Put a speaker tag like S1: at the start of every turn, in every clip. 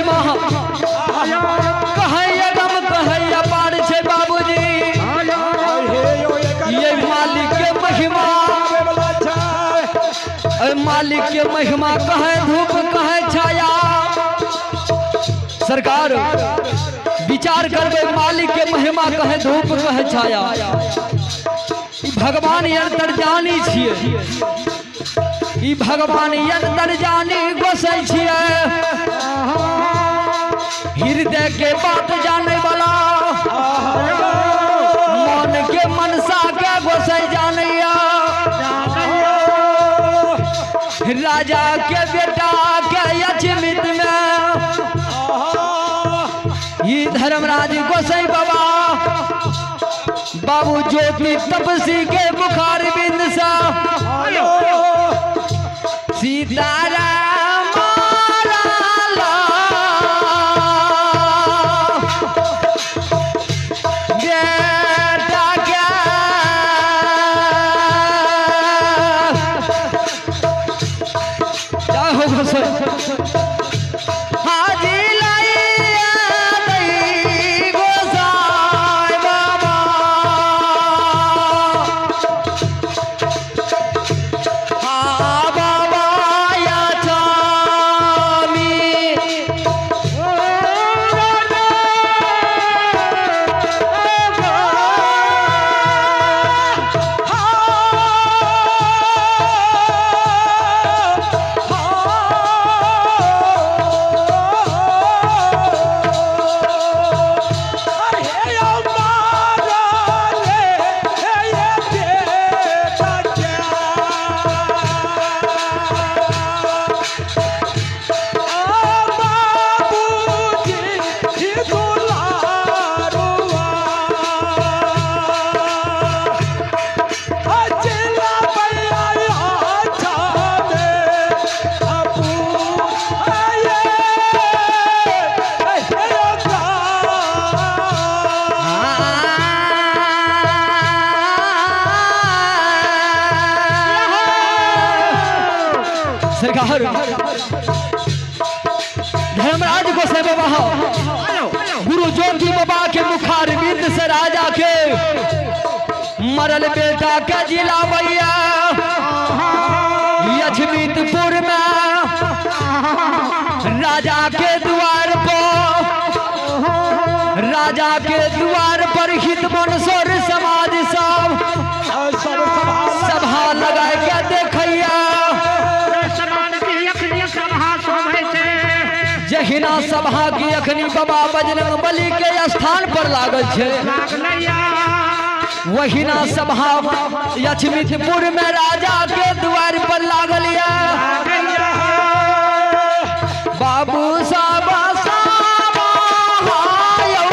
S1: महिमा कहै अगम कहै अपार छै बाबूजी। ये मालिक के महिमा, ए मालिक के महिमा कहै धूप कहै छाया। सरकार विचार करबै, मालिक के महिमा कहै धूप कहै छाया। ई भगवान अंतर्जानी छियै, ई भगवान अंतर्जानी गोसै छियै। हृदय के बात जाने वाला, मन के मनसा के गोसै जानैया। राजा के बेटा के अचमित में ई धर्मराज गोसै बाबा बाबू ज्योति तपसी के बुखार बिंद सा सीताराम लाला बेटा के जय हो गोसाई। हाजी लाइया दई गोसाई बाबा। हा बाबा या चामी। सरकार धर्मराज गोसाई बाबा गुरु ज्योति बाबा के मुखार बिंद से राजा के मरल बेटा के जिला भैया लक्ष्मीपुर में राजा के द्वार पर, राजा के द्वार पर हित मनसोर समाज सब सभा लगा के देखैया। जहिना सभा की अखनी बाबा बजरंग बली के स्थान पर लागल छै, वहिना सभा लक्ष्मीपुर में राजा के द्वार पर लागल या। बाबू साबा साबा आयौ।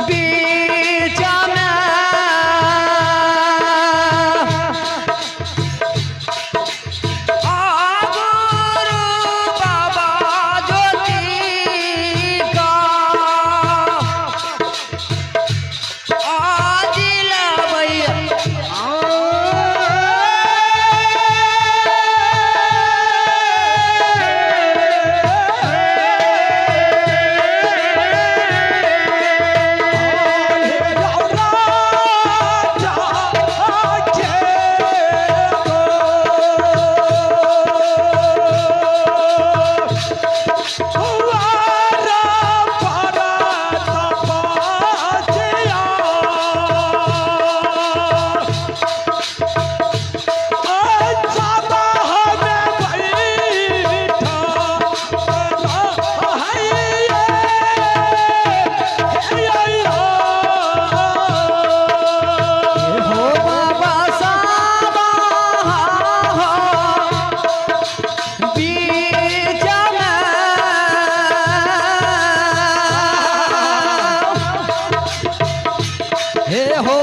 S1: बीच में आ गुरु बाबा ज्योति का आजिला भैया। हो बाबा साबा बीच में हे हो।